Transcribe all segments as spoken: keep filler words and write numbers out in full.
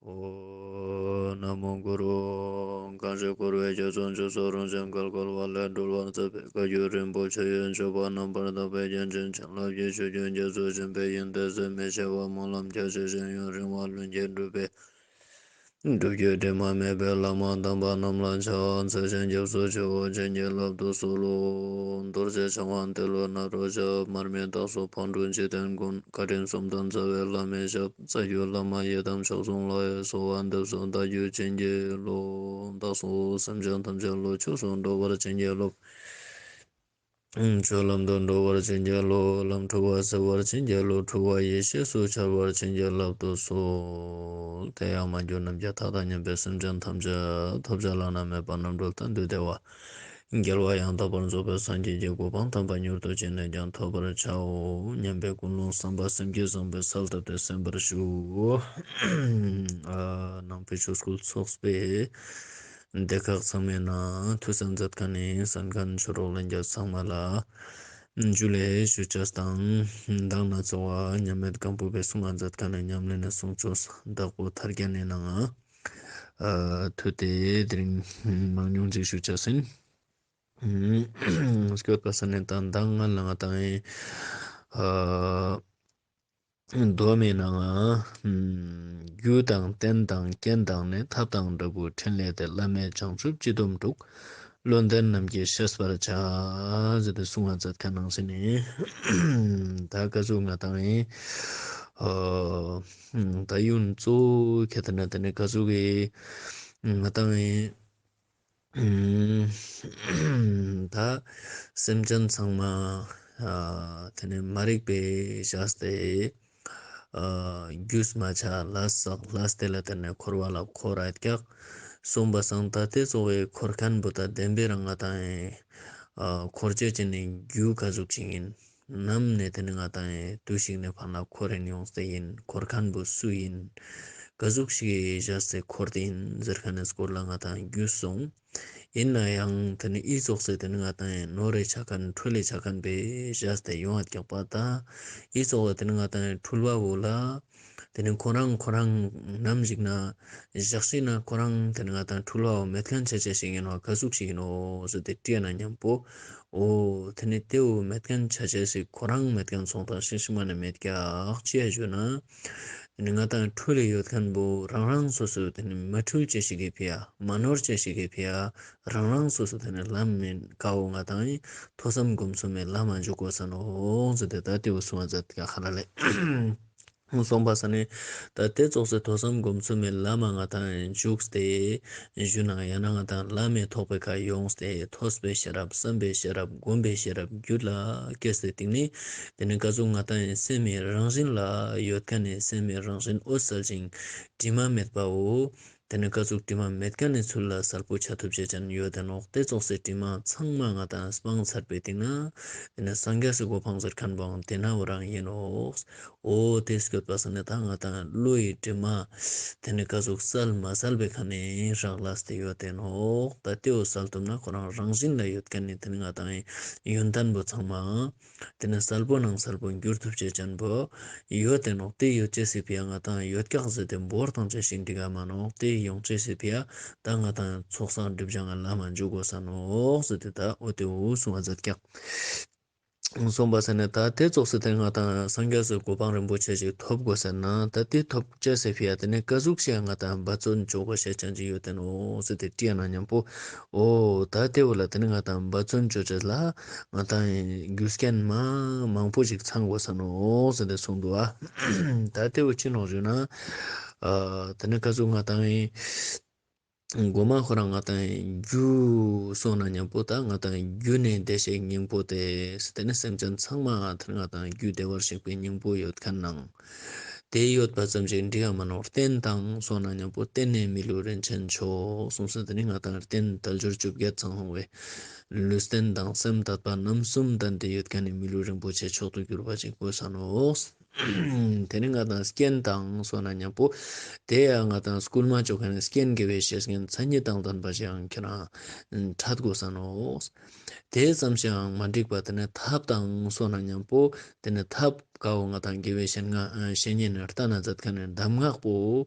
ཨོཾ་ན་མོ་གུ་རུ། གང་ཞིག་འཁོར་བའི་རྒྱ་མཚོ་མཆུ་སོགས་རང་བཞིན་བརྒལ་དཀའ་བ་ལས་སྒྲོལ་བར་མཛད་པའི་བཀའ་བརྒྱུད་རིན་པོ་ཆེ་ཡི་སྤྱོད་པ་རྣམ་པར་དག་པའི་རྒྱན་ཅན་བྱིན་རླབས་ཀྱི་ཆུ་རྒྱུན་རྒྱ་མཚོ་ཆེན་པོའི་ཡོན་ཏན་ཟད་མི་ཤེས་པ་སྨོན་ལམ་རྒྱ་ཆེ་ཞིང་ཡུན་རིང་བ་ལྷུན་གྱིས་གྲུབ་པའི་སྒྲུབ་བརྒྱུད་དྲི་མ་མེད་པའི་བླ་མ་དམ་པ་རྣམས་ལ་ཕྱག་འཚལ་ཞིང་སྐྱབས་སུ་མཆིའོ། བྱིན་གྱིས་བརླབ་ཏུ་གསོལ་ལོ། རྡོ་རྗེ་འཆང་དབང་ཏེ་ལོ་ནཱ་རོ་ཞབས། མར་མི་དྭགས་པོ་ཕག་གྲུ་འཇིག་རྟེན་མགོན། བཀའ་དྲིན་གསུམ་ལྡན་རྩ་བའི་བླ་མའི་ཞབས། རྩ་བརྒྱུད་བླ་མ་ཡི་དམ་ཕྱག་རྫོང་ལ་ཡི་གསོལ་བ་འདེབས་སོ། བདག་རྒྱུད་བྱིན་གྱིས་རློབས། བདག་སོགས་སེམས་ཅན་ཐམས་ཅད་བློ་ཆོས་སུ་འགྲོ་བར་བྱིན་གྱིས་རློབས། ཆོས་ལམ་དུ་འགྲོ་བར་བྱིན་གྱིས་རློབས། ལམ་འཁྲུལ་བ་སེལ་བར་བྱིན་གྱིས་རློབས། འཁྲུལ་བ་ཡེ་ཤེས་སུ་འཆར་བར་བྱིན་གྱིས་བརླབ་ཏུ་གསོལ། དེ་ཡང་མ་གྱུར་ནམ་མཁའི་མཐའ་དང་མཉམ་པའི་སེམས་ཅན་ཐམས་ཅད་ཐོབ་བྱ་བླ་ན་མེད་པ་རྣམ་གྲོལ་གཏན་དུ་བདེ་བ་རྒྱལ་བ་ཡང་དག་པར་རྫོགས་པའི་སངས་རྒྱས་ཀྱི་གོ་འཕང་དམ་པ་མྱུར་དུ་ཅི་ནས་ཀྱང་ཐོབ་པར་བྱའོ་སྙམ་པའི་ཀུན་སློང་བསམ་པ་སེམས་བསྐྱེད་བཟང་པོའི་གསལ་བཏབ་སྟེ་གསན་པར་ཞུ། ཨ་ནང་པའི་ཆོས་སྐུལ་ཚོགས་པའི་སྡེ་ཁག་ཚང་མའི་ནང་ཐུགས་གསན་མཛད་མཁན་ནི་གསན་མཁན་ཆོས་གྲོགས་ལྷན་རྒྱས་ཚང་མ་ལ་ཇུ་ལེ་ཞུ་ཅེས་དང་། མདང་ནེ་ཚོགས་པ་མཉམ་མེད་སྒམ་པོ་པའི་གསུང་ང་མཛད་མཁན་ནི་ཉམས་ལེན་ནི་གསུང་ཆོས་བདག་པོ་ཐར་རྒྱན་ནི་ནང་ང་ཨ་ཐུགས་ཏེ་དེ་རིང་མང་ཉུང་ཅིག་ཞུ་ཅེས་ཡིན། སྐྱོད་པ་ས་ནེ་ད་མདང་ང་ལ་ང་དང་ཨ་མདོ་མའི་ནང་ང་རྒྱུ་དང་རྟེན་དང་རྐྱེན་དང་ནི། ཐབས་དང་འབྲས་བུ་ཕྲིན་ལས་ཏེ། བླ་མེད་བྱང་ཆུབ་སྤྱི་སྡོམ་དྲུག་བློ་ལྡན་རྣམས་ཀྱིས་ཤེས་པར་བྱ། ཟེར་ཏེ་གསུང་ང་མཛད་མཁན་ནང་བཞིན་ནི། ད་ག་ཟུག་ང་དང་ཨ་ད་ཡུན་གཙོ་བོ་ཁེ་ཏེ་ན་དེ་ནི་ག་ཟུག་གི་ང་དང་ད་སེམས་ཅན་ཚང་མ་ཨ་དེ་ནི་མ་རིག་པའི་བཞག་སྟེ་ཨ་རྒྱུས་མ་ཆ་ལས་བསགས་ལས་དེ་ལ་དེ་ནི་འཁོར་བ་ལ་འཁོར་ར་ཀྱག་གསུངས་པ་སང་ད་དེ་ཚོགས་པའི་འཁོར་མཁན་བོ་ད་བདེན་པའི་རང་ང་དང་ཨ་འཁོར་ཅེས་ཅི་ནི་རྒྱུ་ག་ཟུག་ཅིག་ཡིན། ནམ་ནེ་དེ་ནི་ང་དང་ཡིན་དུས་ཤིག་ནེ་ཕར་ལ་འཁོར་རིན་ཡོངས་ཏེ་ཡིན། འཁོར་མཁན་བོ་སུ་ཡིན། ག་ཟུག་ཞིག་གི་བཞག་སྟེ་འཁོར་ཏེ་ཡིན་ཟེར་མཁན་ནི་སྐོར་ལ་ང་དང་རྒྱུས་སོང་། ཡིན་ན་ཡང་དེ་ནི་ཨི་ཙོགས་སེ་དེ་ནི་ང་དང་ཡིན་ནོར་རེ་ཆ་མཁན་འཁྲུལ་ལེ་ཆ་མཁན་བོ་བཞག་སྟེ་ཡོང་བ་ཀྱག་པ་ད། ཨི་ཙོགས་ལ་དེ་ནི་ང་དང་ཡིན་འཁྲུལ་བ་བོ་ལ། དེ་ནི་ཁོ་རང་ཁོ་རང་ནམ་ཞིག་ན་བཞག་ཤེས་ན་ཁོ་རང་དེ་ནི་ང་དང་འཁྲུལ་བའོ་མེད་མཁན་ཆ་ཆ་ཞིག་ཡིན་ནོ་ག་ཟུག་ཞིག་ཡིན་ནོ་ཟེར་ཏེ་དྲིས་ན་མཉམ་པོ། འོ་དེ་ནི་དེའོ་མེད་མཁན་ཆ་ཆ་ཞིག་ཁོ་རང་མེད་མཁན་སོང་དང་ཤིང་ཤིང་མ་ནི་མེད་ཀྱག་ཅི་ཡ་ཞུ་ན། དེ་ནི་ང་དང་འཁྲུལ་ལེ་ཡོད་མཁན་བོ་རང་རང་སོ་སོ་དེ་ནི་མ་འཁྲུལ་ཅེས་ཞིག་གི་ཕི་ཡ་མ་ནོར་ཅེས་ཞིག་གི་ཕི་ཡ་རང་རང་སོ་སོ་དེ་ནི་ལམ་མེད་ཀའོ་ང་དང་ཡིན་ཐོས་བསམ་སྒོམ་གསུམ་མེད་ལམ་མ་འཇུག་དགོས་ས་ནོ་ཟེར་ཏེ་ད་དེའོ་གསུང་བ་མཛད་ཀྱག་ཧ་ལ་ལེ། གསུངས་པ་ས་ནེ་ད་དེ་ཙོགས་སེ་ཐོས་བསམ་སྒོམ་གསུམ་མེད་ལམ་མ་ང་དང་འཇུག་སྟེ་ཞུ་ན་ཡང་ན་ང་དང་ལམ་མེ་ཐོག་པའི་ཁ་ཡོངས་ཏེ་ཐོས་པའི་ཤེས་རབ་བསམ་པའི་ཤེས་རབ་སྒོམ་པའི་ཤེས་རབ་རྒྱུད་ལ་སྐྱེས་ཏེ་སྟིང་ནེ་དེ་ནི་ག་ཟུག་ང་དང་ཡིན་སེམས་མེད་རང་བཞིན་ལ་ཡོད་མཁན་ནི་སེམས་མེད་རང་བཞིན་འོད་གསལ་ཞིང་དྲི་མ་མེད་པའོ། དེ་ནི་ག་ཟུག་དྲི་མ་མེད་མཁན་ནི་ཚུལ་ལ་གསལ་པོ་ཆ་ཐུབ་ཅེས་ཅན་ཡོད་དེ་ནོག་དེ་ཙོགས་སེ་དྲི་མ་ཚང་མ་ང་དང་སྤངས་ཚར་བའི་སྟིང་ནེ་དེ་ནི་སངས་རྒྱས་སི་གོ་འཕང་ཟེར་མཁན་བོའང་དེ་ནའོ་རང་ཡིན་ནོག་འོ་དེ་སྐྱོད་པ་ས་ནེ་ད་ང་དང་བློ་ཡི་དྲི་མ་དེ་ནི་ག་ཟུག་སལ་མ་སལ་བའི་ཁ་ནེ་རག་ལས་ཏེ་ཡོད་དེ་ནོག་ད་དེའོ་སལ་ཐུབ་ན་ཁོ་རང་རང་བཞིན་ལ་ཡོད་མཁན་ནི་དེ་ནི་ང་དང་ཡོན་ཏན་བོ་ཚང་མ་དེ་ནི་སལ་པོ་ནང་སལ་པོ་འགྱུར་ཐུབ་ཅེས་ཅན་བོ་ཡོད་དེ་ནོག་དེ་ཡོད་ཅེས་སི་ཕི་ཡ་ང་དང་ཡོད་ཀྱག་ཟེར་ཏེ་འབོར་བཏང་ཅེས་ཤིག་འགྲིག་ག་མ་ནོག་དེ་ཡོང་ཅེས་སི་ཕི་ཡ་ད་ང་དང་ཚོགས་བསགས་སྒྲིབ་སྦྱང་ལ་མ་འཇུག་དགོས་ས་ནོག་ཟེར་ཏེ་ད་འོ་དེའོ་གསུང་བ་མཛད་ཀྱག་གསུངས་པ་ས་ནེ་ད་དེ་ཙོགས་སེ་དེ་ང་དང་སངས་རྒྱས་སི་གོ་འཕང་རིན་པོ་ཆེ་ཞིག་ཐོབ་དགོས་ཟེར་ན་ད་དེ་ཐོབ་ཅེས་སི་ཕི་ཡ་དེ་ནི་ག་ཟུག་ཞིག་ང་དང་འབད་བརྩོན་ཅོ་དགོས་ཤེས་ཅན་ཅིག་ཡོད་དེ་ནོག་ཟེར་ཏེ་དྲིས་ན་མཉམ་པོ། འོ་ད་དེ་བོ་ལ་དེ་ནི་ང་དང་འབད་བརྩོན་ཅོ་ཅེས་ལ་ང་དང་རྒྱུ་རྐྱེན་མ་མང་པོ་ཞིག་ཚང་དགོས་ས་ནོག་ཟེར་ཏེ་གསུངས་འདུག་ཨ། ད་དེ་བོ་ཅི་ནོག་ཞུ་ན། ཨ་དེ་ནི་ག་ཟུག་ང་དང་མགོ་མ་ཁོ་རང་ང་དང་རྒྱུ་སོང་ན་མཉམ་པོ་ད་ང་དང་རྒྱུ་ནི་བདེ་གཤེགས་སྙིང་པོ་སྟེ་དེ་ནི་སེམས་ཅན་ཚང་མ་དེ་ནི་ང་དང་རྒྱུ་བདེ་བར་གཤེགས་པའི་སྙིང་པོ་ཡོད་མཁན་ནང་དེ་ཡོད་པ་ཙམ་ཞིག་འགྲིག་ག་མ་ནོག་རྟེན་དང་སོང་ན་མཉམ་པོ་རྟེན་ནི་མི་ལུས་རིན་ཆེན་མཆོག་གསུངས་སོ། དེ་ནི་ང་དང་རྟེན་དལ་འབྱོར་བཅོ་བརྒྱད་ཚང་བའི་ལུས་རྟེན་དང་སེམས་དད་པ་རྣམ་གསུམ་ལྡན་ཏེ་ཡོད་མཁན་ནི་མི་ལུས་རིན་པོ་ཆེ་མཆོག་ཏུ་གྱུར་པ་ཅིག་དགོས་ས་ནོག་ཏེ་ནེ་ང་དང་རྐྱེན་དང་སོང་ན་ཉམ་པོ་ཏེ་ཡང་ང་དང་སྐུལ་མ་ཅོ་ཁན་ནི་རྐྱེན་དགེ་བའི་བཤེས་གཉེན་མཚན་ཉིད་དང་ལྡན་པ་ཞིག་ཡང་ཁྱོ་རང་འཕྲད་དགོས་ས་ནོག། ཏེ་ཙམ་ཞིག་ཡང་མ་འགྲིག་པ་ཏེ་ནེ་ཐབས་དང་སོང་ན་ཉམ་པོ་ཏེ་ནེ་ཐབས་ཀ་བོ་ང་དང་དགེ་བའི་བཤེས་གཉེན་བཤེས་གཉེན་ནི་ལྟ་ན་མཛད་ཁན་ནི་གདམས་ངག་པོ་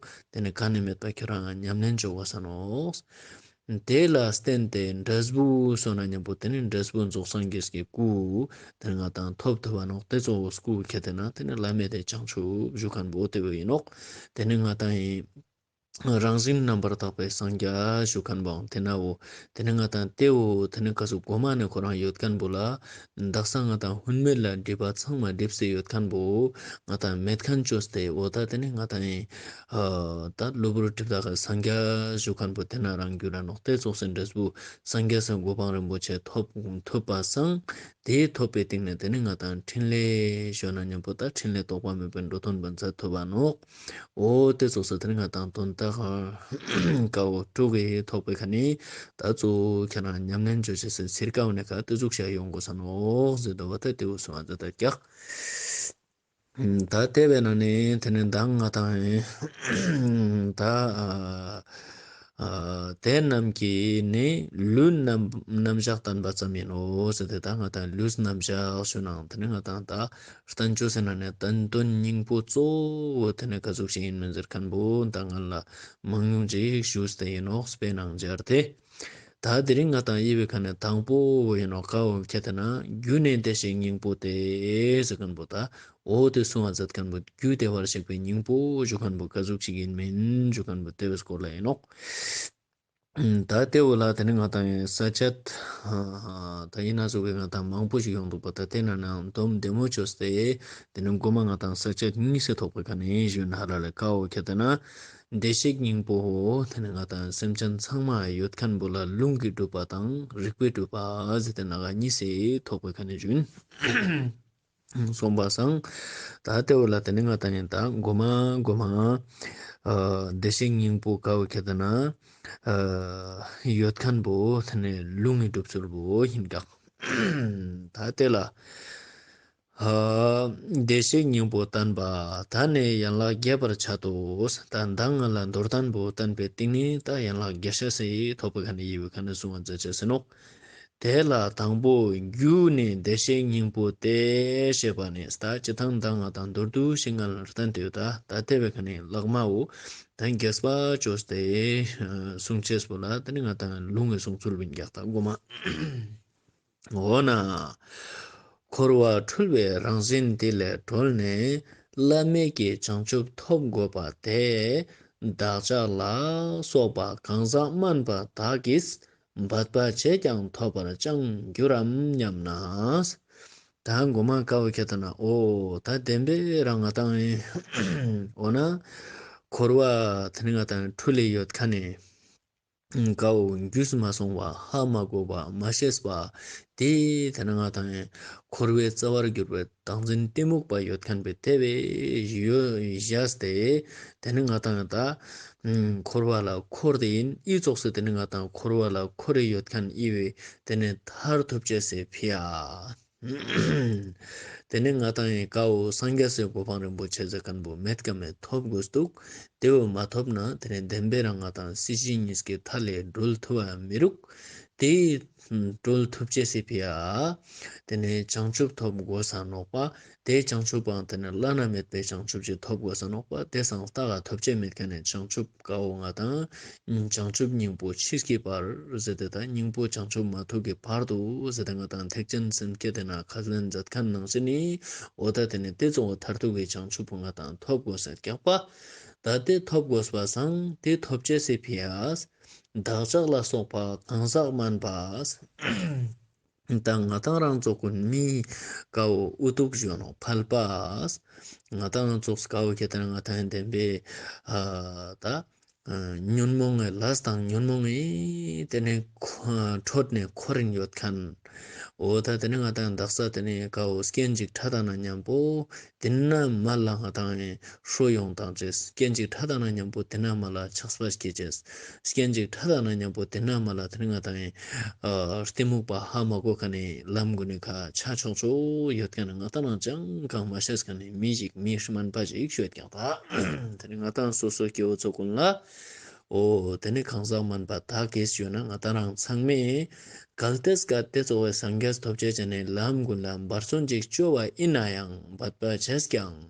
ཏེ་ནེ་ག་ནེ་མེད་པ་ཁྱོ་རང་ཉམས་ལེན་ཅོ་དགོས་ས་ནོག། ཏེ་ལ་བརྟེན་ཏེ་འབྲས་བུ་སོང་ན་ཉམ་པོ་ཏེ་ནེ་འབྲས་བུ་རྫོགས་སངས་རྒྱས་ཀྱི་སྐུ་ཏེ་ནེ་ང་དང་ཐོབ་ཐུབ་བ་ནོག། ཏེ་ཙོགས་སྐུ་ཁྱེར་ཏེ་ན་ཏེ་ནེ་བླ་མེད་དེ་བྱང་ཆུབ་ཞུ་ཁན་བོ་ཏེ་བོ་ཨིན་ནོག། ཏེ་ནེ་ང་དང་ཨིན་རང་བཞིན་རྣམ་པར་དག་པའི་སངས་རྒྱས་ཞུ་ཁན་བོའང་ཏེ་ན་བོ་ཏེ་ནེ་ང་དང་ཏེ་བོ་ཏེ་ནེ་ཀ་ཟུག་གོ་མ་ནེ་ཁོ་རང་ཡོད་ཁན་བོ་ལ་དག་ས་ང་དང་ཧུན་མེད་ལ་སྒྲིབ་པ་ཚང་མ་སྒྲིབ་སེ་ཡོད་ཁན་བོ་ང་དང་མེད་ཁན་ཅོས་ཏེ་འོ་ད་ཏེ་ནེ་ང་དང་ཨིན་ཨ་ད་གློ་བུར་སྒྲིབ་དག་གི་སངས་རྒྱས་ཞུ་ཁན་བོ་ཏེ་ན་རང་རྒྱུད་ལ་ནོག། ཏེ་ཙོགས་སེ་འབྲས་བུ་སངས་རྒྱས་སི་གོ་འཕང་རིན་པོ་ཆེ་ཐོབ་ཐོབ་པ་སང་ཏེ་ཐོབ་པའི་སྟེང་ནེ་ཏེ་ནེ་ང་དང་ཕྲིན་ལས་ཞུ་ན་ཉམ་པོ་ད་ཕྲིན་ལས་རྟོགས་པ་མེད་པའི་འགྲོ་དོན་བ་མཛད་ཐུབ་བ་ནོག། འོ་ཏེ་ཙོགས་སེ་ཏེ་ནེ་ང་དང་དོན་དག་ཀ་བོ་དྲུག་གི་ཐོག་པའི་ཁ་ནེ་ད་གཙོ་བོ་ཁྱེད་རང་ཉམས་ལེན་ཅོ་ཅེས་སི་ཚིར་ཀ་བོ་ནེ་ཀ་ཏེ་ཟུག་ཤ་ཡོང་དགོས་ས་ནོག་ཟེར་དོ་བ་ད་ཏེ་བོ་སོང་བ་ད་ཀྱག། ད་ཏེ་བས་ན་ནི་ཏེ་ནེ་མདང་ང་དང་ད་ཨ་ཏེ་རྣམས་ཀྱི་ནི་ལུས་རྣམ་རྣམ་གཞག་བསྟན་པ་ཙམ་ཡིན་ནོ་ཟེར་ཏེ་ད་ང་དང་ལུས་རྣམ་གཞག་ཞུ་ནའང་ཏེ་ནེ་ང་དང་ད་བསྟན་བཅོས་ཟེར་ན་ནི་བསྟན་དོན་སྙིང་པོ་གཙོ་བོ་ཏེ་ནེ་ཀ་ཟུག་ཞིག་ཡིན་མིན་ཟེར་ཁན་བོ་ད་ང་ལ་མང་ཉུང་ཅིག་ཞུས་ཏེ་ཡིན་ནོག་དཔེ་ནང་སྦྱར་ཏེ། ད་དེ་རིང་ང་དང་ཡི་བའི་ཁ་ནེ་དང་པོ་ཡིན་ནོག་ཀ་བོ་ཁྱེད་ན་རྒྱུ་ནི་བདེ་གཤེགས་སྙིང་པོ་སྟེ་ཟེར་ཁན་བོ་ད་འོ་ཏེ་གསུང་བ་མཛད་ཁན་བོ་རྒྱུ་བདེ་བར་གཤེགས་པའི་སྙིང་པོ་ཞུ་ཁན་བོ་ཀ་ཟུག་ཅིག་ཡིན་མིན་ཞུ་ཁན་བོ་ཏེ་བོའི་སྐོར་ལ་ཡིན་ནོག། ད་ཏེ་བོ་ལ་ཏེ་ནེ་ང་དང་ས་བཅད་ད་ཡིན་ན་ཟུག་གི་ང་དང་མང་པོ་ཞིག་ཡོང་འདུག་པ། ད་ཏེ་ན་ནང་སྡོམ་བདེ་མོ་ཅོས་ཏེ་ཏེ་ནེ་གོ་མ་ང་དང་ས་བཅད་གཉིས་སི་ཐོག་པའི་ཁ་ནེ་ཞུ་ན་ཧ་ལ་ལེ་ཀ་བོ་ཁྱེད་ན་བདེ་གཤེགས་སྙིང་པོ་ཏེ་ནེ་ང་དང་སེམས་ཅན་ཚང་མ་ཡོད་ཁན་བོ་ལ་ལུང་གིས་སྒྲུབ་པ་དང་རིགས་པས་སྒྲུབ་པ་ཟེར་ཏེ་ན་ག་གཉིས་སི་ཐོག་པའི་ཁ་ནེ་ཞུ་ཡིན། སོང་པ་སང་ད་ཏེ་བོ་ལ་ཏེ་ནེ་ང་དང་ཡིན་ད་གོ་མ་གོ་མ་ཨ་བདེ་གཤེགས་སྙིང་པོ་ཀ་བོ་ཁྱེད་ན་ཨ་ཡོད་ཁན་བོ་ཏེ་ནེ་ལུང་གིས་སྒྲུབ་ཚུལ་བོ་ཡིན་ཀྱག། ད་ཏེ་ལ་ཨ་བདེ་གཤེགས་སྙིང་པོ་བསྟན་པ་ད་ནི་ཡན་ལག་བརྒྱད་པར་འཆད་དོ། ད་མདང་ང་ལ་མདོར་བསྟན་པོ་བསྟན་པའི་སྟེང་ནེ་ད་ཡན་ལག་བརྒྱད་ཅུ་སི་ཐོག་པའི་ཁ་ནེ་ཡི་བའི་ཁ་ནེ་གསུང་བ་མཛད་ཅེས་ཟེར་ནོག། དེ་ལ་དང་པོ་རྒྱུ་ནི་བདེ་གཤེགས་སྙིང་པོ་སྟེ་ཞེས་པ་ནི་ད་སྤྱིར་བཏང་མདང་ང་དང་མདོར་བསྡུས་ཤིག་ང་ལ་བསྟན་ཏེ་ཡོད། ད་ད་ཏེ་བའི་ཁ་ནེ་ལྷག་མ་བོ་ད་རྒྱས་པ་ཅོས་ཏེ་གསུང་ཅེས་པོ་ལ་ད་ནི་ང་དང་ལུང་གི་གསུང་ཚུལ་བིན་རྒྱག་ད་གོ་མ། འོ་ན། འཁོར་བ་འཁྲུལ་བའི་རང་བཞིན་དེ་ལས་གྲོལ་ནས་བླ་མེད་ཀྱི་བྱང་ཆུབ་ཐོབ་དགོས་པ་དེ། བདག་ཅག་ལ་སོགས་པ་གང་ཟག་དམན་པ་དག་གིས་འབད་པ་བྱས་ཀྱང་ཐོབ་པར་ཅང་འགྱུར་རམ་སྙམ་ན། ད་གོ་མ་ཀ་བོ་ཁྱེད་ན་འོ་ད་བདེན་པའི་རང་ང་དང་ཡིན། འོ་ན་འཁོར་བ་དེ་ནི་ང་དང་འཁྲུལ་ལེ་ཡོད་ཁན་ནི། ཀ་བོ་རྒྱུས་མ་སོང་བ་ཧ་མ་གོ་བ་མ་ཤེས་པ་དེ་དེ་ན་ང་དང་འཁོར་བའི་རྩ་བར་གྱུར་པའི་བདག་འཛིན་གཏི་མུག་པ་ཡོད་ཁན་བོ་དེ་བས་ཡོད་བཞག་སྟེ་དེ་ནི་ང་དང་ད་འཁོར་བ་ལ་འཁོར་ཏེ་ཡིན་ཨི་ཙོགས་སེ་དེ་ནི་ང་དང་འཁོར་བ་ལ་འཁོར་རེ་ཡོད་ཁན་ཨི་བས་དེ་ནི་ཐར་ཐུབ་ཅེས་སི་ཕི་ཡ། དེ་ནས་ང་དང་ཡི་ཀ་བོ་སངས་རྒྱས་སི་གོ་འཕང་རིན་པོ་ཆེ་ཟེར་ཁན་བོ་མེད་ཀ་མེད་ཐོབ་དགོས་འདུག། དེ་བོ་མ་ཐོབ་ན་དེ་ནས་བདེན་པའི་རང་ང་དང་སྲིད་ཞི་གཉིས་ཀའི་མཐའ་ལས་གྲོལ་ཐུབ་བ་མི་རུག། དེ་གྲོལ་ཐུབ་ཅེས་སི་ཕི་ཡ། དེ་ནས་བྱང་ཆུབ་ཐོབ་དགོས་ས་ནོག་པ། དེ་བྱང་ཆུབ་པའང་དེ་ནས་བླ་ན་མེད་པའི་བྱང་ཆུབ་ཅིག་ཐོབ་དགོས་ས་ནོག་པ། དེ་སང་ལྟ་ག་ཐོབ་ཅེས་མེད་ཁན་ནས་བྱང་ཆུབ་ཀ་བོ་ང་དང་བྱང་ཆུབ་སྙིང་པོ་མཆིས་ཀྱི་བར་ཟེར་ཏེ་ད་སྙིང་པོ་བྱང་ཆུབ་མ་ཐོབ་ཀྱི་བར་དུ་ཟེར་ཏེ་ང་དང་ཐེག་ཆེན་སེམས་བསྐྱེད་དེ་ན་ཁས་ལེན་མཛད་ཁན་ནང་བཞིན་ནི་འོ་ད་དེ་ནི་དེ་གཙོ་བོ་མཐར་ཐུག་གི་བྱང་ཆུབ་པོ་ང་དང་ཐོབ་དགོས་ཟེར་ཀྱག་པ། ད་དེ་ཐོབ་དགོས་པ་སང་དེ་ཐོབ་ཅེས་སི་ཕི་ཡ། བདག་ཅག་ལ་སོགས་པ་གང་ཟག་དམན་པ། ད་ང་དང་རང་ཚོ་ཀུན་མི་ཀ་བོ་འུ་ཐུག་ཞུ་ནོག་ཕལ་པ། ང་དང་རང་ཚོ་ཀ་བོ་ཁྱེད་དང་ང་དང་བདེན་པའི་ཨ་ད་ཉོན་མོངས་ངི་ལས་དང་ཉོན་མོངས་ངི་དེ་ནས་ཁྲོད་ནས་འཁོར་རིན་ཡོད་ཁན། འོ་ད་དེ་ནི་ང་ཏང་དག་ས་དེ་ནི་ཀ་བོ་སྐྱེ་འཇིག་ཕྲ་དང་ན་མཉམ་པོ་དེ་ན་མ་ལ་ང་ཏང་ཧྲོ་ཡོང་དང་ཅེས། སྐྱེ་འཇིག་ཕྲ་དང་ན་མཉམ་པོ་དེ་ན་མ་ལ་ཆགས་པ་སྐྱེ་ཅེས། སྐྱེ་འཇིག་ཕྲ་དང་ན་མཉམ་པོ་དེ་ན་མ་ལ་དེ་ནི་ང་ཏང་ཨ་གཏི་མུག་པ་ཧ་མ་གོ་ཁན་ནི་ལམ་གུན་ནི་ཁ་ཆ་ཆོག་ཆོག་ཡོད་ཁན་ནི་ང་ཏང་རང་ཅང་གང་མ་ཤེས་ཁན་ནི་མི་ཞིག་མི་དམན་པ་ཞིག་ཤོད་ཀྱང་ད་དེ་ནི་ང་ཏང་སོ་སོ་སྐྱེ་བོ་ཚོ་གུན་ལ། འོ་དེ་ནི་གང་ཟག་དམན་པ་དག་གིས་ཞུ་ན་ང་ཏང་རང་ཚང་མས་གལ་ཏེ་སྐད་དེ་གཙོ་བོའི་སངས་རྒྱས་ཐོབ་ཅེས་ཅན་ནི་ལམ་གུན་ལ་འབད་བརྩོན་ཅིག་ཅོ་བ་ཨིན་ན་ཡང་འབད་པ་བྱས་ཀྱང་།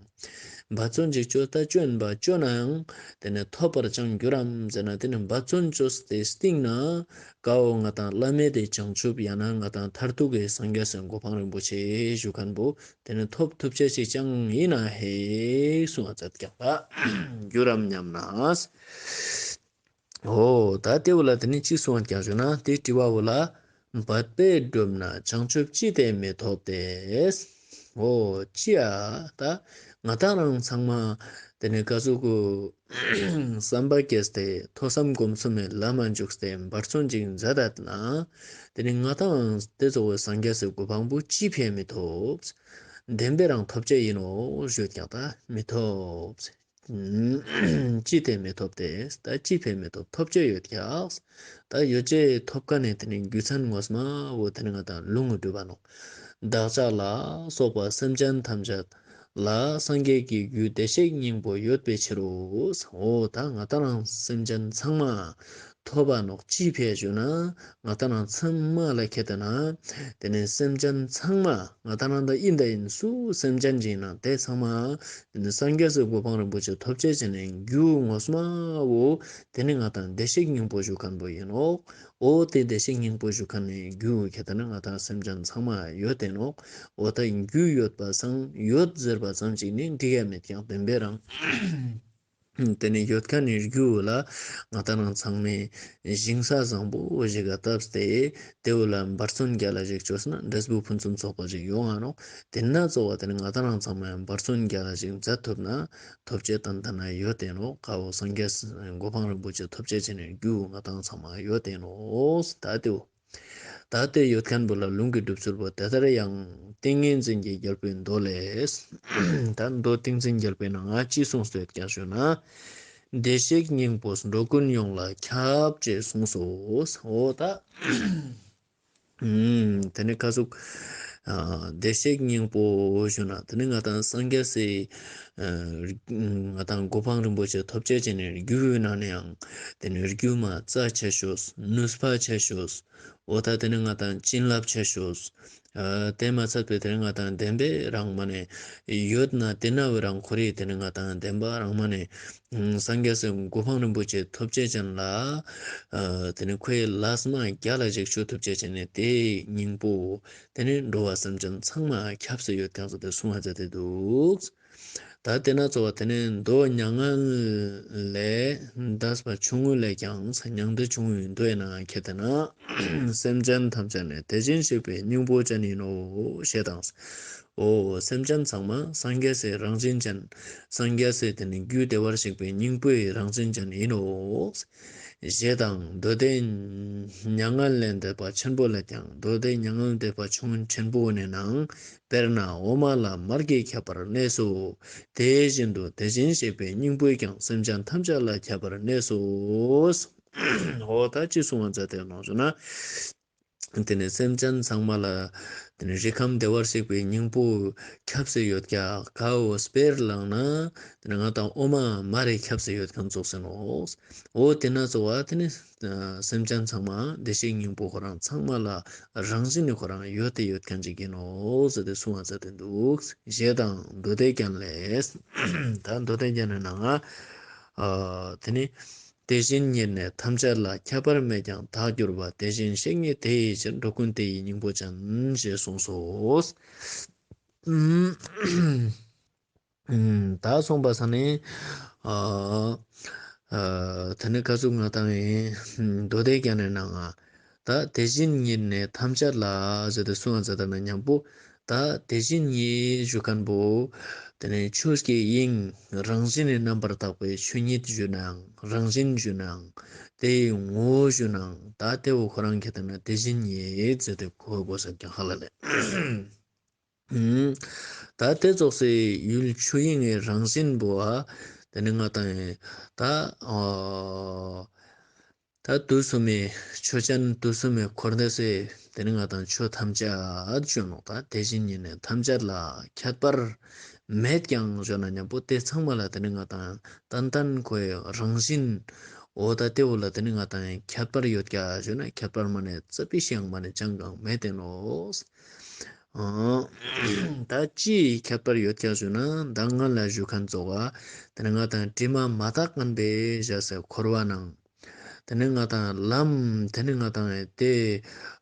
འབད་བརྩོན་ཅིག་ཅོ་ད་ཅོ་ཨིན་པ་ཅོ་ན་ཡང་དེ་ནི་ཐོབ་པར་ཅང་འགྱུར་རམ་ཟེར་ན་དེ་ནི་འབད་བརྩོན་ཅོས་ཏེ་སྟིང་ན་ཀ་བོ་ང་ཏང་བླ་མེད་དེ་བྱང་ཆུབ་ཡང་ན་ང་ཏང་མཐར་ཐུག་གི་སངས་རྒྱས་སི་གོ་འཕང་རིན་པོ་ཆེ་ཞུ་ཁན་བོ་དེ་ནི་ཐོབ་ཐུབ་ཅེས་ཅིག་ཅང་ཨིན་ན་ཧེ་གསུང་བ་མཛད་ཀྱང་ད་འགྱུར་རམ་སྙམ་ན། འོ་ད་དེ་བོ་ལ་དེ་ནི་ཅི་གསུང་བ་ཀྱང་ཞུ་ན་དེ་དྲི་བ་བོ་ལ་འབད་པས་བསྒྲུབས་ན་བྱང་ཆུབ་ཅི་སྟེ་མི་ཐོབ་སྟེ། འོ་ཅི་ཡ་ད་ང་ཏང་རང་ཚང་མ་དེ་ནི་ཀ་ཟུག་གུ་བསམ་པ་བསྐྱེད་དེ་ཐོས་བསམ་སྒོམ་གསུམ་མི་ལམ་མ་འཇུག་སྟེ་འབད་བརྩོན་ཅིག་མཛད་ད་ན་དེ་ནི་ང་ཏང་དེ་གཙོ་བོ་སངས་རྒྱས་སི་གོ་འཕང་བོ་ཅི་ཕི་མི་ཐོབ། བདེན་པའི་རང་ཐོབ་ཅེས་ཨིན་ནོག་ཞུ་ཀྱང་ད་མི་ཐོབ། ཅི་སྟེ་མི་ཐོབ་སྟེ། ད་ཅི་ཕི་མི་ཐོབ། ཐོབ་ཅེས་ཡོད་ཀྱག། ད་ཡོད་ཅེས་ཐོབ་ཁན་ནི་དེ་ནི་རྒྱུ་མཚན་ངོ་མ་བོ་དེ་ནི་ང་ཏང་ལུང་གི་སྒྲུབ་པ་ནོག། བདག་ཅག་ལ་སོགས་པ་སེམས་ཅན་ཐམས་ཅད་ལ་སངས་རྒྱས་ཀྱི་རྒྱུ་བདེ་གཤེགས་སྙིང་པོ་ཡོད་པའི་ཕྱིར་རོ། འོ་ད་ང་ཏང་རང་སེམས་ཅན་ཚང་མ་ཐོབ་པ་ནོག། ཅི་ཕི་ཞུ་ན་ང་ཏང་རང་ཚང་མ་ལ་ཁྱེད་ལྟ་ན་དེ་ནི་སེམས་ཅན་ཚང་མ་ང་ཏང་རང་ད་ཨིན་ད་ཨིན་སུ་སེམས་ཅན་ཅིག་ན་དེ་ཚང་མ་དེ་ནི་སངས་རྒྱས་སི་གོ་འཕང་རིན་པོ་ཆེ་ཐོབ་ཅེས་ཅན་ནི་རྒྱུ་ངོ་མ་བོ་དེ་ནི་ང་ཏང་བདེ་གཤེགས་སྙིང་པོ་ཞུ་ཁན་བོ་ཨིན་ནོག། འོ་དེ་བདེ་གཤེགས་སྙིང་པོ་ཞུ་ཁན་ནི་རྒྱུ་ཁྱེད་ལྟ་ན་ང་ཏང་སེམས་ཅན་ཚང་མ་ཡོད་དེ་ནོག། འོ་ད་རྒྱུ་ཡོད་པ་སང་ཡོད་ཟེར་བ་ཙམ་ཅིག་ནི་འགྲིག་ཡ་མེད་ཀྱང་བདེན་པའི་རང་དེ་ནི་ཡོད་ཁན་ནི་རྒྱུ་ལ་ང་ཏང་རང་ཚང་མས་ཞིང་ས་བཟང་པོ་ཞིག་ག་བཏབ་སྟེ་དེ་བོ་ལ་འབད་བརྩོན་རྒྱལ་ལ་ཞིག་ཅོས་ན་འབྲས་བུ་ཕུན་སུམ་ཚོགས་པ་ཞིག་ཡོང་ང་ནོག། དེ་ན་གཙོ་བོ་དེ་ནི་ང་ཏང་རང་ཚང་མས་འབད་བརྩོན་རྒྱལ་ལ་ཞིག་མཛད་ཐུབ་ན་ཐོབ་ཅེས་ཏན་ཏན་ན་ཡོད་དེ་ནོག། ཀ་བོ་སངས་རྒྱས་གོ་འཕང་རིན་པོ་ཆེ་ཐོབ་ཅེས་ཅན་ནི་རྒྱུ་ང་ཏང་ཚང་མ་ཡོད་དེ་ནོག། ད་དེ་བོ། ད་དེ་ཡོད་ཁན་བོ་ལ་ལུང་གི་སྒྲུབ་ཚུལ་བོ་དེ་ལྟར་ཡང་ཏིང་ངེ་འཛིན་གྱི་རྒྱལ་པོའི་མདོ་ལས། ད་མདོ་ཏིང་འཛིན་རྒྱལ་པོའི་ནང་ང་ཅི་གསུངས་སོ་ཡོད་ཀྱང་ཞུ་ན། བདེ་གཤེགས་སྙིང་པོས་འགྲོ་ཀུན་ཡོངས་ལ་ཁྱབ་ཅེས་གསུངས་སོ། འོ་ད། ཨུམ། དེ་ནི་ཀ་ཟུག། ཨ་བདེ་གཤེགས་སྙིང་པོ་ཞུ་ན་དེ་ནི་ང་ཏང་སངས་རྒྱས་སི་ཨ་ང་ཏང་གོ་འཕང་རིན་པོ་ཆེ་ཐོབ་ཅེས་ཅན་ནི་རྒྱུ་ཡོད་ན་ནི་ཡང་དེ་ནི་རྒྱུ་མ་རྩ་ཆེ་ཤོས་ནུས་པ་ཆེ་ཤོས། འོ་ད་དེ་ནི་ང་ཏང་བྱིན་རླབས་ཆེ་ཤོས། ཨ་དེ་མ་ཚད་པའི་དེ་ནི་ང་ཏང་བདེན་པའི་རང་མ་ནེ་ཡོད་ན་དེ་ན་བའི་རང་ཁོ་རེ་དེ་ནི་ང་ཏང་བདེན་པ་རང་མ་ནེ་སངས་རྒྱས་སི་གོ་འཕང་རིན་པོ་ཆེ་ཐོབ་ཅེས་ཅན་ལ་ཨ་དེ་ནི་ཁོའི་ལས་མ་རྒྱལ་ལ་ཞིག་ཅོ་ཐུབ་ཅེས་ཅན་ནི་དེ་སྙིང་པོ་དེ་ནི་འགྲོ་བ་སེམས་ཅན་ཚང་མ་ཁྱབ་སེ་ཡོད་ཀྱང་ཟེར་ཏེ་གསུང་བ་མཛད་དེ་འདུག། ད་དེ་ན་གཙོ་བོ་དེ་ནི་མདོ་མྱ་ངན་ལས་འདས་པ་ཆུང་ངུ་ལས་ཀྱང་མྱང་འདས་ཆུང་ངུའི་མདོའི་ནང་ཁྱེད་ལྟ་ན། སེམས་ཅན་ཐམས་ཅད་ནི་དེ་བཞིན་གཤེགས་པའི་སྙིང་པོ་ཅན་ཡིན་ནོ་ཞེས་དང་། འོ་སེམས་ཅན་ཚང་མ་སངས་རྒྱས་སི་རང་བཞིན་ཅན། སངས་རྒྱས་སི་དེ་ནི་རྒྱུ་བདེ་བར་གཤེགས་པའི་སྙིང་པོའི་རང་བཞིན་ཅན་ཡིན་ནོ། ཞེས་དང་མདོ་སྡེ་མྱ་ངན་ལས་འདས་པ་ཆེན་པོ་ལས་ཀྱང་མདོ་སྡེ་མྱ་ངན་ལས་འདས་པ་ཆུང་ཆེན་པོ་ནི་ནང་དཔེར་ན་འོ་མ་ལ་མར་གྱིས་ཁྱབ་པར་གནས་སོ། དེ་བཞིན་དུ་དེ་བཞིན་གཤེགས་པའི་སྙིང་པོས་ཀྱང་སེམས་ཅན་ཐམས་ཅད་ལ་ཁྱབ་པར་གནས་སོ། འོ་ད་ཅི་གསུང་བ་མཛད་དེ་ནོ་ཞུ་ན། དེ་ནི་སེམས་ཅན་ཚང་མ་ལ་དེ་ནི་རིགས་ཁམས་བདེ་བར་གཤེགས་པའི་སྙིང་པོ་ཁྱབ་སེ་ཡོད་ཀྱག། ག་བོ་དཔེར་བླངས་ན་དེ་ནི་ང་ཏང་འོ་མ་མར་རེ་ཁྱབ་སེ་ཡོད་ཁན་ཙོགས་ཨིན་ནོག། འོ་དེ་ན་གཙོ་བོ་དེ་ནི་སེམས་ཅན་ཚང་མ་བདེ་གཤེགས་སྙིང་པོ་ཁོ་རང་ཚང་མ་ལ་རང་བཞིན་ནི་ཁོ་རང་ཡོད་དེ་ཡོད་ཁན་ཅིག་ཨིན་ནོག་ཟེར་ཏེ་གསུང་བ་མཛད་དེ་འདུག། ཞེས་དང་མདོ་སྡེ་རྒྱན་ལས། ད་མདོ་སྡེ་རྒྱན་ནི་ནང་ང་ཨ་དེ་ནི་དེ་བཞིན་ཉིད་ནི་ཐམས་ཅད་ལ། ཁྱད་པར་མེད་ཀྱང་དག་གྱུར་པ། དེ་བཞིན་གཤེགས་ཉིད་དེ་ཡི་ཕྱིར། འགྲོ་ཀུན་དེ་ཡི་སྙིང་པོ་ཅན། ཞེས་གསུངས་སོ། ཨུམ། ད་གསུངས་པ་ས་ནི་ཨ་ཨ་དེ་ནི་ཀ་ཟུག་ང་ཏང་ཡིན་མདོ་སྡེ་རྒྱན་ནི་ནང་ང་ད་དེ་བཞིན་ཉིད་ནི་ཐམས་ཅད་ལ་ཟེར་ཏེ་གསུངས་པ་ཟེར་ཏེ་ན་མཉམ་པོ་ ད་དེ་བཞིན་ཉིད་ཞུ་མཁན་པོ་དེ་ནི་ཆོས་ཀྱི་དབྱིངས་རང་བཞིན་ནི་རྣམ་པར་དག་པའི་ཆོས་ཉིད་ཞུ་ནའང་རང་བཞིན་ཞུ་ནའང་དེའི་ངོ་བོ་ཞུ་ནའང་ད་དེ་བོ་ཁོ་རང་གི་དེ་ན་དེ་བཞིན་ཉིད་ཟེར་ཏེ་གོ་དགོས་ས་ཀྱང་ཧ་ལ་ལས། ད་དེ་ཙོགས་སེ་ཡུལ་ཆོས་དབྱིངས་ཀྱི་རང་བཞིན་པོ་ཨ་དེ་ནི་ང་དང་ད་ཨ་ད་དུས་གསུམ་མའི་ཆོས་ཅན། དུས་གསུམ་མའི་འཁོར་འདས་སི་དེ་ནི་ང་དང་ཆོས་ཐམས་ཅད་ཞུ་ནོག་ད་དེ་བཞིན་ཉིད་ནི་ཐམས་ཅད་ལ་ཁྱད་པར་མེད་ཀྱང་ཞུ་ན་མཉམ་པོ་དེ་ཚང་མ་ལ་དེ་ནི་ང་དང་ཏན་ཏན་ཁོའི་རང་བཞིན། འོ་ད་དེ་བོ་ལ་དེ་ནི་ང་དང་ཁྱད་པར་ཡོད་ཀྱག་ཞུ་ན་ཁྱད་པར་མ་ནེ་ཙ་པིག་ཞིག་ཡང་མ་ནེ་ཅང་གང་མེད་དེ་ནོག་ཨ་ད་ཅི་ཁྱད་པར་ཡོད་ཀྱག་ཞུ་ན་ད་ང་ལ་ཞུ་མཁན་ཙོགས་དེ་ནི་ང་དང་དྲི་མ་མ་དག་མཁན་པའི་ཞག་སེ་འཁོར་བ་ནང་དེ་ནི་ང་དང་ལམ་དེ་ནི་ང་དང་དེ་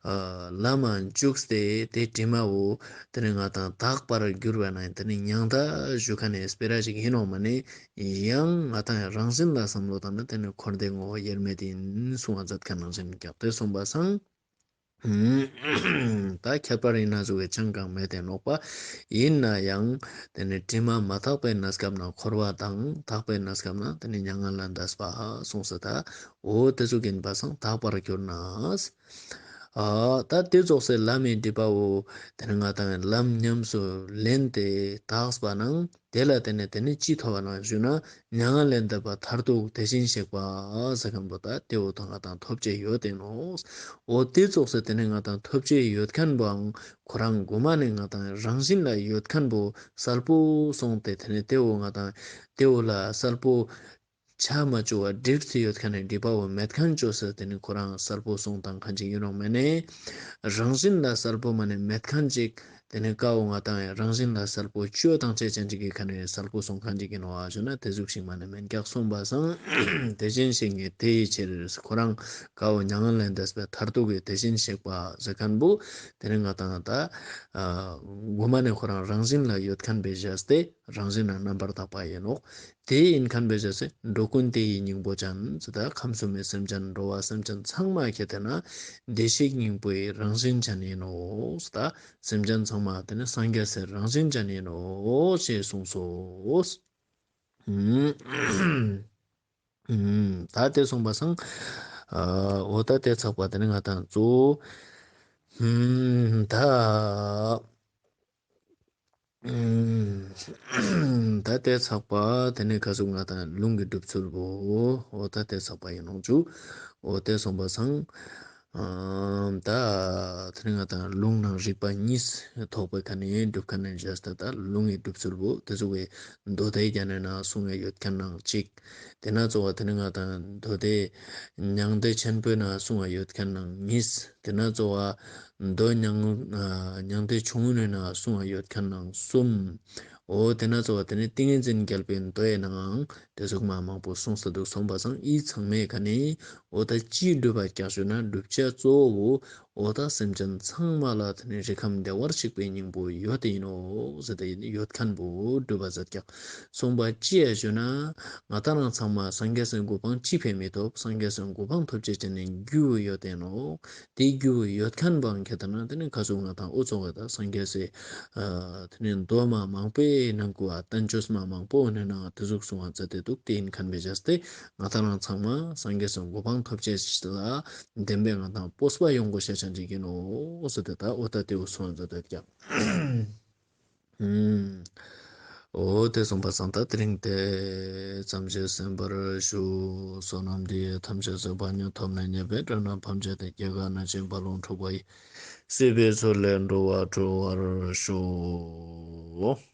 ཨ་ལམ་མ་འཇུག་སྟེ་དེ་དྲི་མ་བོ་དེ་ནི་ང་དང་དག་པར་གྱུར་བ་ན་དེ་ནི་མྱང་འདས་ཞུ་མཁན་ནི་སྤེ་ར་ཞིག་ཡིན་ནོག་མ་ནེ་ཡང་ང་དང་རང་བཞིན་ལ་བསམ་བློ་བཏང་ན་དེ་ནི་འཁོར་འདས་ངོ་བོ་དབྱེར་མེད་ཡིན་གསུང་བ་མཛད་མཁན་ནང་བཞིན་ཀྱག་དེ་སོང་པ་སང་། ད་ཁྱད་པར་ཡིན་ན་ཟུག་གི་ཅང་གང་མེད་དེ་ནོག་པ། ཡིན་ན་ཡང་དེ་ནི་དྲི་མ་མ་དག་པའི་གནས་སྐབས་ན་འཁོར་བ་དང་དག་པའི་གནས་སྐབས་ན་དེ་ནི་མྱ་ངན་ལས་འདས་པ་གསུངས་སོ། ད་འོ་དེ་ཟུག་ཡིན་པ་སང་དག་པར་གྱུར་ན། ཨ་ད་དེ་ཙོགས་སེ་ལམ་མི་སྒྲིབ་པ་བོ་དེ་ནི་ང་དང་ལམ་ཉམས་སུ་ལེན་ཏེ་དག་པ་ནང་དེ་ལ་དེ་ནི་དེ་ནི་ཅི་ཐོབ་པ་ན་ཞུ་ན་མྱ་ངན་ལས་འདས་པ་མཐར་ཐུག་དེ་བཞིན་གཤེགས་པ་ཟེར་མཁན་པོ་ད་དེ་བོ་ད་ང་དང་ཐོབ་ཅེས་ཡོད་དེ་ནོག་འོ་དེ་ཙོགས་སེ་དེ་ནི་ང་དང་ཐོབ་ཅེས་ཡོད་མཁན་པོའང་ཁོ་རང་གོ་མ་ནེ་ང་དང་རང་བཞིན་ལ་ཡོད་མཁན་པོ་གསལ་པོ་སོང་སྟེ་དེ་ནི་དེ་བོ་ང་དང་དེ་བོ་ལ་གསལ་པོ་ཆ་མ་བཅུག་པ་སྒྲིབ་སྟེ་ཡོད་མཁན་ནི་སྒྲིབ་པ་བོ་མེད་མཁན་བཅོས་སེ་དེ་ནི་ཁོ་རང་གསལ་པོ་སོང་བཏང་མཁན་ཅིག་ཡིན་ནོག་མ་ནེ། རང་བཞིན་ལ་གསལ་པོ་མ་ནེ་མེད་མཁན་ཅིག་དེ་ནི་ཀ་བོ་ང་དང་རང་བཞིན་ལ་གསལ་པོ་བཅོས་བཏང་ཅེས་ཅན་ཅིག་གི་ཁ་ནེ་གསལ་པོ་སོང་མཁན་ཅིག་ཡིན་ནོག་ཞུ་ན་དེ་ཟུག་ཞིག་མ་ནེ་མེན་ཀྱག་སོང་པ་སང་། དེ་བཞིན་གཤེགས་ཉིད་དེ་ཡི་ཕྱིར་ཁོ་རང་ཀ་བོ་མྱ་ངན་ལས་འདས་པའི་མཐར་ཐུག་གི་དེ་བཞིན་གཤེགས་པ་ཟེར་མཁན་པོ་དེ་ནི་ང་དང་ད་ཨ་གོ་མ་ནེ་ཁོ་རང་རང་བཞིན་ལ་ཡོད་མཁན་པའི་ཞག་སྟེ་རང་བཞིན་ལ་རྣམ་པར་དག་པ་ཡིན་ནོག་དེ་ཡིན་མཁན་པའི་ཞག་སྟེ་འགྲོ་ཀུན་དེ་ཡི་སྙིང་པོ་ཅན་ཟེར་ད་ཁམས་གསུམ་མའི་སེམས་ཅན་འགྲོ་བ་སེམས་ཅན་ཚང་མ་ཁྱེད་དེ་ན་བདེ་གཤེགས་སྙིང་པོའི་རང་བཞིན་ཅན་ཡིན་ནོག་ཟེར་ད་སེམས་ཅན་ཚང་མ་དེ་ནི་སངས་རྒྱས་སི་རང་བཞིན་ཅན་ཡིན་ནོག་ཞེས་གསུངས་སོ། ད་དེ་སོང་པ་སང་། འོ་ད་དེ་ཚགས་པ་དེ་ནི་ང་དང་གཙོ་བོ། ད། ད་དེ་ཚགས་པ་དེ་ནི་ཁ་ཟུག་ང་དང་ལུང་གི་སྒྲུབ་ཚུལ་བོ། འོ་ད་དེ་ཚགས་པ་ཡིན་ནོག་ཅུ། འོ་དེ་སོང་པ་སང་། ད་དེ་ནི་ང་དང་ལུང་ནང་རིགས་པ་གཉིས་ཐོགས་པའི་ཁ་ནེ་སྒྲུབ་མཁན་ནི་ཞག་སྟེ་ད་ལུང་གི་སྒྲུབ་ཚུལ་བོ་དེ་ཟུག་གི་མདོ་སྡེ་རྒྱན་ནི་ནང་གསུངས་ཡོད་མཁན་ནང་གཅིག་དེ་ན་གཙོ་བོ་དེ་ནི་ང་དང་མདོ་སྡེ་མྱང་འདས་ཆེན་པོའི་ནང་གསུངས་ཡོད་མཁན་ནང་གཉིས། དེ་ན་གཙོ་བོ་མདོ་མྱང་མྱང་འདས་ཆུང་ངུའི་ནང་གསུངས་ཡོད་མཁན་ནང་གསུམ། འོ་དེ་ན་གཙོ་བོ་དེ་ནི་ཏིང་ངེ་འཛིན་རྒྱལ་པོའི་མདོའི་ནང་དེ་ཟུག་མ་མང་པོ་གསུངས་ས་འདུག་སོང་པ་སང་འི་ཚང་མའི་ཁ་ནེ་འོ་ད་ཅི་སྒྲུབ་པ་ཀྱག་ཞུ་ན་སྒྲུབ་བྱ་གཙོ་བོ་འོ་ད་སེམས་ཅན་ཚང་མ་ལ་དེ་ནི་རིགས་ཁམས་བདེ་བར་གཤེགས་པའི་སྙིང་པོ་ཡོད་དེ་ཡིན་ནོག་ཟེར་ཏེ་ཡོད་མཁན་པོ་སྒྲུབ་པ་མཛད་ཀྱག་སོང་པ་ཅི་ཡ་ཞུ་ན་ང་དང་རང་ཚང་མ་སངས་རྒྱས་སི་གོ་འཕང་ཅི་ཕི་མི་ཐོབ། སངས་རྒྱས་སི་གོ་འཕང་ཐོབ་ཅེས་ཅན་ནི་རྒྱུ་ཡོད་དེ་ནོག་དེ་རྒྱུ་ཡོད་མཁན་པོའང་ཁྱེད་དེ་ན་དེ་ནི་ཁ་ཟུག་ང་དང་འུ་ཚོ་ག་ད་སངས་རྒྱས་སི་དེ་ནི་མདོ་མ་མང་པོའི་ནང་གུ་བ་བསྟན་བཅོས་མ་མང་པོ་ནི་ནང་དེ་ཟུག་གསུང་བ་མཛད་དེ་འདུག་དེ་ཡིན་མཁན་པའི་ཞག་སྟེ་ང་དང་རང་ཚང་མ་སངས་རྒྱས་སི་གོ་འཕང་ཐོབ་ཅེས་ལ་བདེན་པའི་ང་དང་སྤོབས་པ་ཡོང་དགོས་ཤེས་ཅན་ཅིག་ཡིན་ནོག་ཟེར་ཏེ་ད་འོ་ད་དེ་འུ་གསུང་བ་མཛད་དེ་ཀྱག་འོ་དེ་སོང་པ་སང་ད་དེ་རིང་དེ་ཙམ་ཞིག་གསན་པར་ཞུ། བསོད་ནམས་འདི་ཡིས་ཐམས་ཅད་གཟིགས་པ་ཉིད། ཐོབ་ནས་ཉེས་པའི་དགྲ་རྣམས་ཕམ་བྱས་ཏེ། སྐྱེ་རྒ་ན་འཆིའི་རྦ་ཀློང་འཁྲུགས་པ་ཡི། སྲིད་པའི་མཚོ་ལས་འགྲོ་བ་སྒྲོལ་བར་ཤོག།